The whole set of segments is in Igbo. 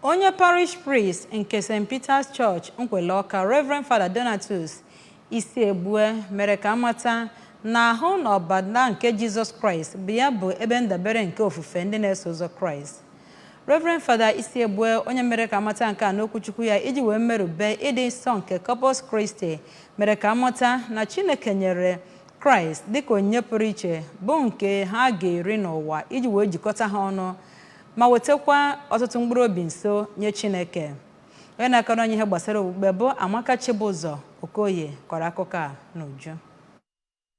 Onye parish priest nke St. Peter's Church, Nkwele Ọka, Reverend Father Donatus Isiegbue, mere ka amata na ahụ na ọbara nke Jizọs Kraịst bụ ya bụ ebe ndabere nke ofufe ndị na-eso ụzọ Kraịst. Reverend Father Isiegbue, onye mere ka amata nke a n'okwuchukwu ya iji wee merube ịdị nsọ nke Corpus Christi, mere ka amata na Chineke nyere Kraịst dịka onyinye pụrụ iche bụ nke ha ga-eri n'ụwa iji wee jikọta ha ọnụ ma wetakwa ọtụtụ mkpụrụ obi nso nye Chineke. Onye na-akọrọ onye ihe gbasara okpukpe bụ Amaka Chibụzọ Okoye kọrọ akụkọ a n'uju.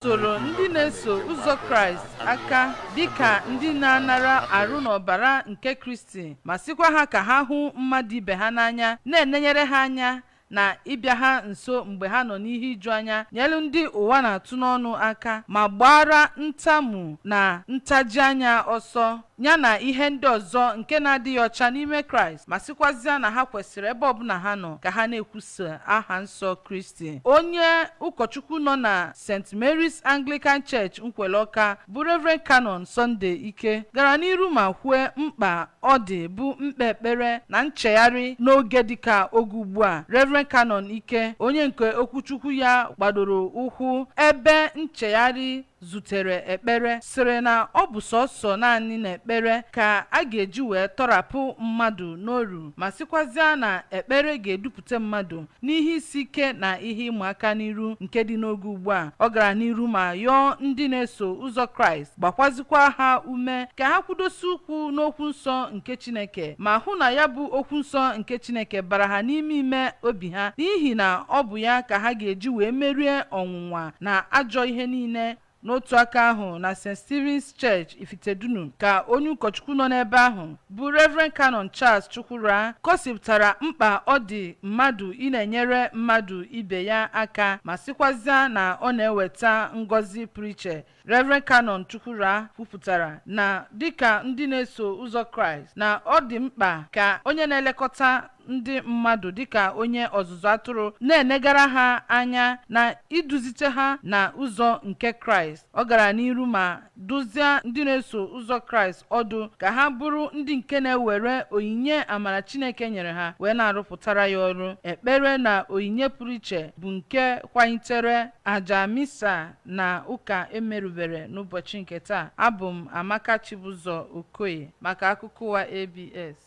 Soro ndị na-eso ụzọ Kraịst aka dịka ndị na-anara arụ n'ọbara nke Kristi, ma sịkwa ha ka ha hụ mmadụ ibe ha n'anya, na-enenyere ha anya na ịbịa ha nso mgbe ha nọ n'ihe iju anya, nyelu ndị ụwa na-atụ n'ọnụ aka, ma gbara ntamu na ntaji anya ọsọ, ya na ihe ndị ọzọ nke na-adịghị ọcha n'ime Kraịst, ma sịkwazịa na ha kwesịrị, ebe ọbụla ha nọ, ka ha na-ekwusa aha nsọ Kristi. Onye ụkọchukwu nọ na St. Mary's Anglican Church, Nkwele Ọka, bụ Reverend Canon Sunday Ike, gara n'iru ma kwue mkpa ọ dị bụ mkpe ekpere na nchegharị n'oge dịka oge ugbu a. Reverend Canon Ike, onye nke okwuchukwu ya gbadoro ụkwụ ebe nchegharị zutere ekpere, sịrị na ọ bụ sọsọ naanị n'ekpere ka a ga-eji wee tọrapụ mmadụ n'oru, ma sịkwazịa na ekpere ga-edupụta mmadụ n'ihe isi ike na ihe ịma aka n'iru nke dị n'oge ugbu a. Ọ gara n'iru ma yọọ ndị na-eso ụzọ Kraịst, gbakwazikwa ha ume ka ha kwudosi ụkwụ n'okwu nsọ nke Chineke, ma hụ na ya bụ okwu nsọ nke Chineke bara ha n'ime ime obi ha, n'ihi na ọ bụ ya ka ha ga-eji wee merie ọnwụnwa na ajọ ihe niile. N'otu aka ahụ, na St. Stephen's Church, Ifitedunu, ka onye ụkọchukwu nọ n'ebe ahụ bụ Reverend Canon Charles Chukwura gosipụtara mkpa ọ dị mmadụ ị na-enyere mmadụ ibe ya aka, ma sịkwazịa na ọ na-eweta ngọzi pụrụ iche. Reverend Canon Chukwura kwupụtara na dịka ndị na-eso ụzọ Kraịst, na ọ dị mkpa ka onye na-elekọta ndị mmadụ dịka onye ọzụzụ atụrụ na-enegara ha anya na iduzite ha na ụzọ nke Kraịst. Ọ gara n'iru ma duzie ndị na-eso ụzọ Kraịst ọdụ ka ha bụrụ ndị nke na-ewere onyinye amara Chineke nyere ha wee na-arụpụtara ya ọrụ. Ekpere na onyinye pụrụ iche bụ nke kwalitere aja misa na ụka emerubere n'ụbọchị nke taa. Abụ m Amaka Chibụzọ Okoye maka akụkọ ụwa ABS.